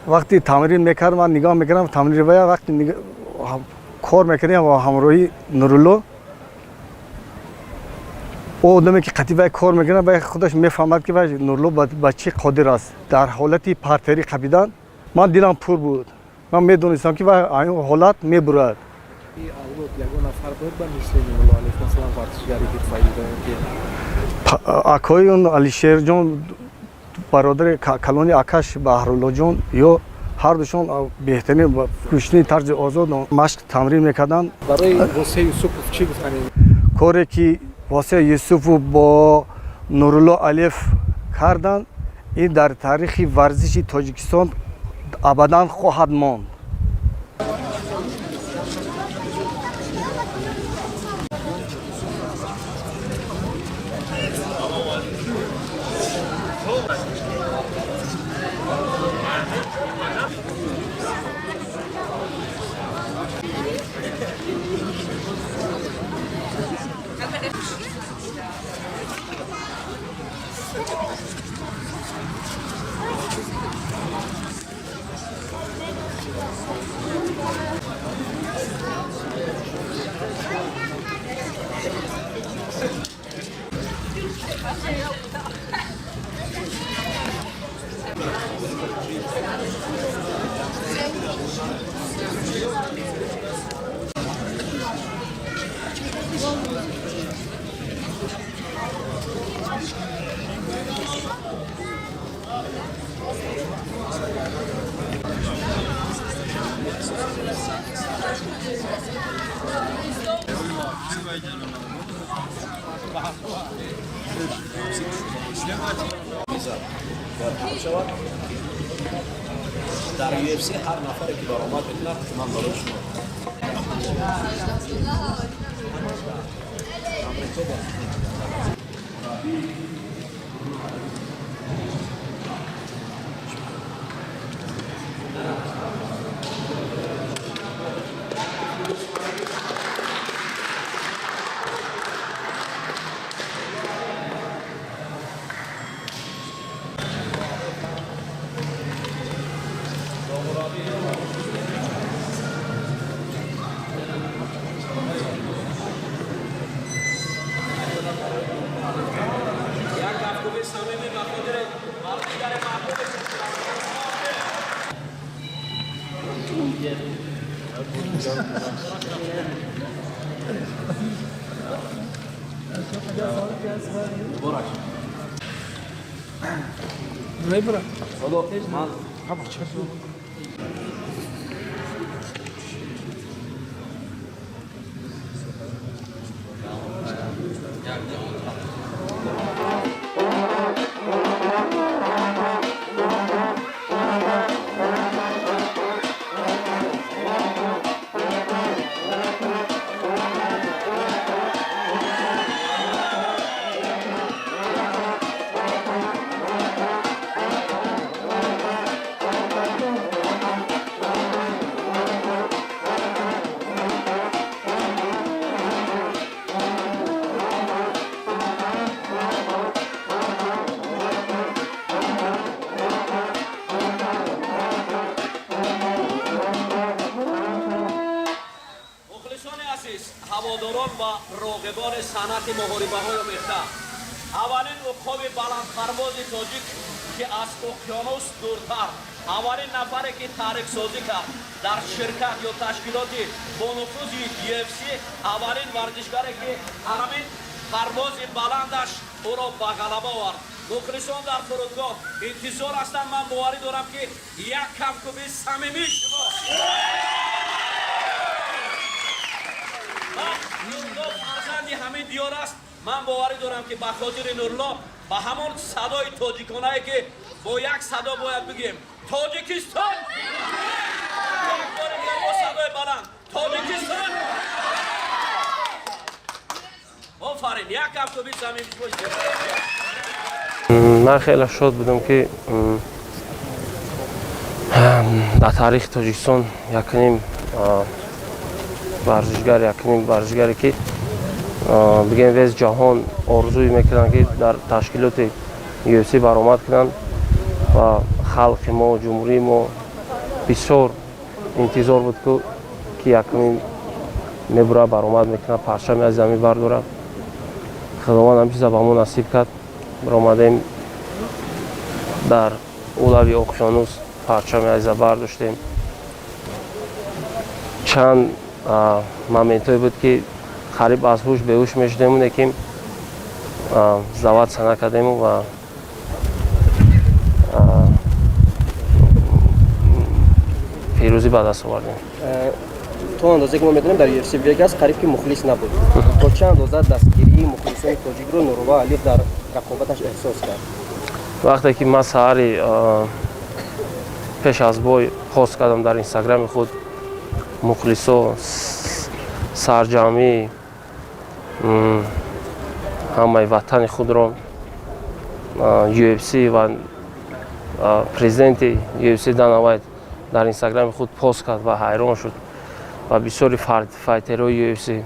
Вақти тамрин мекард, ман нигоҳ мекардам тамрин вая. Вақти кор мекардем бо ҳамроҳи Нурулло, о одаме ки қатъи вай кор мекунад, вай худаш мефаҳмад, ки вай Нурулло ба чӣ қодир аст. Дар ҳолати партерӣ қапидан ман дилам пур буд, ман медонистам, ки вай ин ҳолат мебурад. Ягон нафар буд ба мисли Нурулло Алиев, масалан, варзишгари ҳирфаӣ ки? Акои он, Алишерҷон, бародари калони акаш Баҳруллоҷон, ё ҳардушон беҳтарин кӯштини тарзи озод машқ тамрин мекарданд. Барои Восеъ Юсупов чӣ гуфтанед? Коре ки Восеъ Юсупов бо Нурулло Алиев карданд, ин дар таърихи варзиши Тоҷикистон абадан хоҳад монд. Дар UFC ҳар нафаре ки баромад мекунад, ман барои шумо як кафкӯби самимӣ ба хотири варзишгари маҳбуби. Ман мухлисони азиз, ҳаводорон ва роғибони санъати муҳорибаҳои омехта, аввалин уқоби баландпарвози тоҷик, ки аз уқёнус дуртар, аввалин нафаре ки таърихсозӣ кард дар ширкат ё ташкилоти бонуфузи UFC, аввалин варзишгаре ки ҳамин парвози баландаш ӯро ба ғалаба овард. Мухлисон дар фурудгоҳ интизор ҳастанд. Ман боварӣ дорам, ки як кафкӯби самимии шумо. Нурулло фарзанди ҳамин диёр аст. Ман боварӣ дорам, ки ба хотири Нурулло ба ҳамон садои тоҷиконае, ки бо як садо бояд бигӯем: Тоҷикистон! Як бори дигар бо садои баланд: Тоҷикистон! Офарин, як кафкӯби самимӣ. Ман хеле шод будам, ки дар таърихи Тоҷикистон якним варзишгар, якним варзишгаре, ки бигем, весь ҷаҳон орзуй мекарданд, ки дар ташкилоти UFC баромад кунанд, ва халқи мо, ҷумҳурии мо бисёр интизор буд, ки якумин мебура, баромад мекунад, парчами аз замин бардорад. Худованд ҳам чиза ба мо насиб кард. Баромадем, дар улави оқёнус парчами азиза бардоштем. Чанд моментҳое буд, ки қариб аз ҳуш беҳуш мешудему, лекин сдаваться накардему ва пирӯзӣ ба даст овардем. То андозе ки мо медонем, дар UFC Vegas қариб ки мухлис набуд. То чӣ андоза дастгирии мухлисони тоҷикро Нурулло Алиев дар рақобаташ эҳсос кард? Вақте ки ман саҳари пеш аз бой пост кардам дар Инстаграми худ, мухлисо сарҷамъӣ ҳамаи ватани худро, UFC ва президенти UFC Дана Вайт дар Инстаграми худ пост кард ва ҳайрон шуд, ва бисёри файтерҳои UFC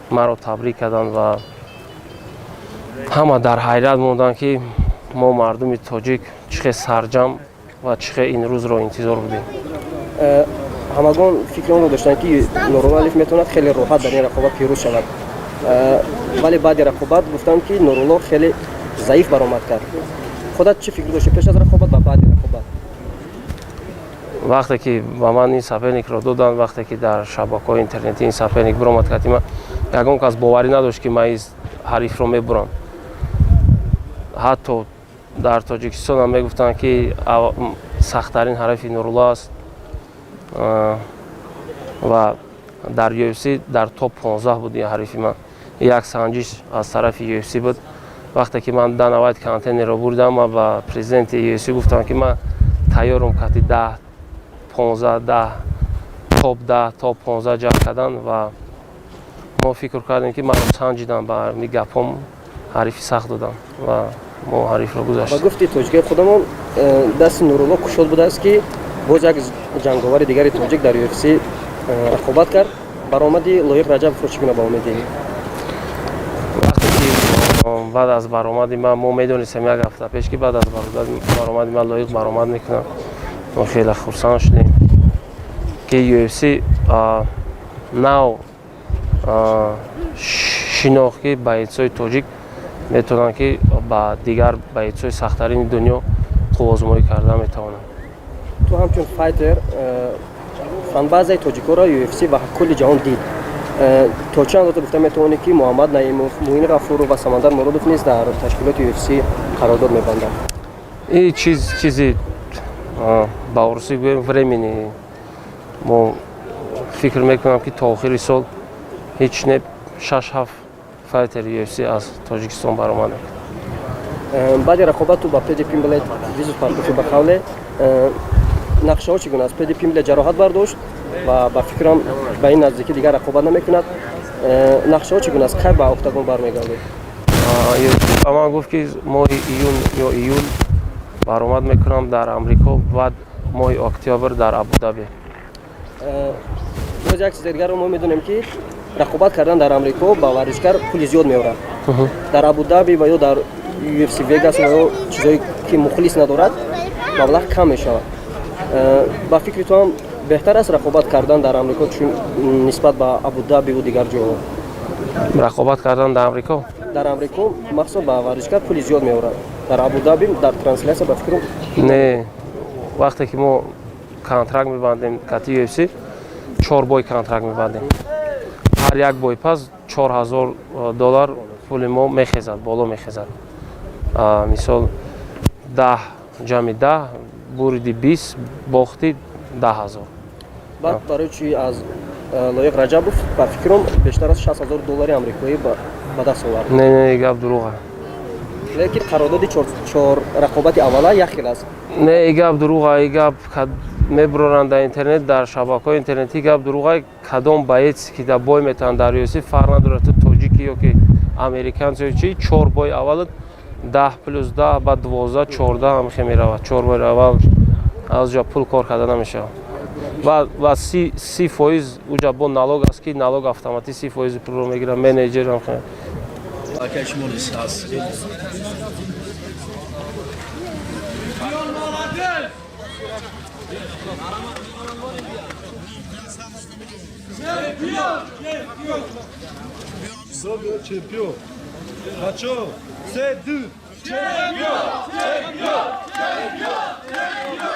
маро табрик карданд ва ҳама дар ҳайрат монданд, ки мо мардуми тоҷик чӣ хел сарҷамъ ва чӣ хел ин рӯзро интизор будем. Ҳамагон фикри онро доштанд, ки Нурулло Алиев метавонад хеле роҳат дар ин рақобат пирӯз шавад, вале баъди рақобат гуфтанд, ки Нурулло хеле заиф баромад кард. Худат чӣ фикр доштӣ пеш аз рақобат ва баъди рақобат? Вақте ки ба ман ин соперникро доданд, вақте ки дар шабакаҳои интернетӣ ин соперник биромад кард, ман ягон кас боварӣ надошт, ки ман ин ҳарифро мебурам. Ҳатто дар Тоҷикистон ҳам мегуфтанд, ки сахттарин ҳарифи Нурулло аст ва дар UFC дар топ 15 буд ин ҳарифи ман. Як санҷиш аз тарафи UFC буд. Вақте ки ман Дана Вайт contender ро бурдам, ман ба президенти UFC гуфтам, ки ман тайёрам кати 10, 15, 10, топ 10, топ 15 ҷанг кардан. Ва мо фикр кардем, ки маро санҷидам, ба гапҳом ҳарифи сахт додам ва мо ҳарифро гузаштем. Ба гуфти тоҷикои худамон, дасти Нурулло кушод будааст, ки боз як ҷанговари дигари тоҷик дар UFC рақобат кард. Баромади Лоиқ Раҷабовро чӣ гуна баҳо медиҳӣ? Вақте ки баъд аз баромади ман, мо медонистем як ҳафта пеш, ки баъд аз баромади ман Лоиқ баромад мекунам, мо хеле хурсанд шудем, ки UFC нав шинохт, ки боецҳои тоҷик метавонанд, ки ба дигар боецҳои сахттарини дунё қувваозмоӣ карда метавонанд. Ту ҳамчун файтер фанбазаи тоҷикоро UFC ва кулли ҷаҳон дид. То чӣ андоза гуфта метавонӣ, ки Муҳаммад Наимов, Муин Ғафуров ва Самандар Муродов низ дар ташкилоти UFC қарордод мебанданд? Ин чиз чизи, ба урусӣ гӯем, времени. Мо фикр мекунам, ки то охири сол ҳеҷ не шаш, ҳафт файтери UFC аз Тоҷикистон баромад мекунад. Баъди рақобату ба Педи Пимблет визу партофӣ, ба қавле, нақшаҳо чӣ гуна аст? Педи Пимблет ҷароҳат бардошт ва ба фикрам, ба ин наздикӣ дигар рақобат намекунад. Нақшаҳо чӣ гуна аст? Кай ба октагон бармегардед? Ба ман гуфт, ки моҳи июн ё июл баромад мекунам дар Амрико, баъд моҳи октябр дар Абудаби. Боз як чизи дигарро мо медонем, ки рақобат кардан дар Амрико ба варзишгар пули зиёд меорад. Дар Абудаби ва ё дар UFC Vegas ва ё чизое ки мухлис надорад, маблағ кам мешавад. Ба фикри ту ҳам беҳтар аст рақобат кардан дар Амрико, чун нисбат ба Абудабиву дигар ҷоҳо? Рақобат кардан дар Амрико? Дар Амрико махсус ба варзишгар пули зиёд меорад. Дар Абудаби дар трансляция, ба фикрам. Не, вақте ки мо контракт мебандем кати UFC, чор бой контракт мебандем, ҳар як бой пас 4000 доллар пули мо мехезад, боло мехезад. Мисол, 10 ҷамъи 10, буриди 20, бохти 10 000. Баъд барои чи аз Лоиқ Раҷабов, ба фикрам, бештар аз 60 000 доллари амрикоӣ ба даст овард? Не, не, гап дурӯға. Лекин қарордоди чор рақобати аввала як хел аст. Не, и гап дурӯға. И гап мебуроранд дар интернет, дар шабакаҳои интернетӣ, гап дурӯға. Кадом боец, ки дар бой метавонад дар UFC, фарқ надорад, ту тоҷикӣ ё ки Американцо чи чор бой аввал 10 плюс 10, баъд 12, 14 ҳамихе меравад. Чор бой аввал аз ҷо пул кор карда намешавад. Ва 30% уҷа бо налог аст, ки налог автоматӣ 30 фоизи пулро мегирад менеҷер ҳамхе. Акай, шумо низ аз Чемпион. Бачо, се, ду. Чемпион! Чемпион! Чемпион! Чемпион!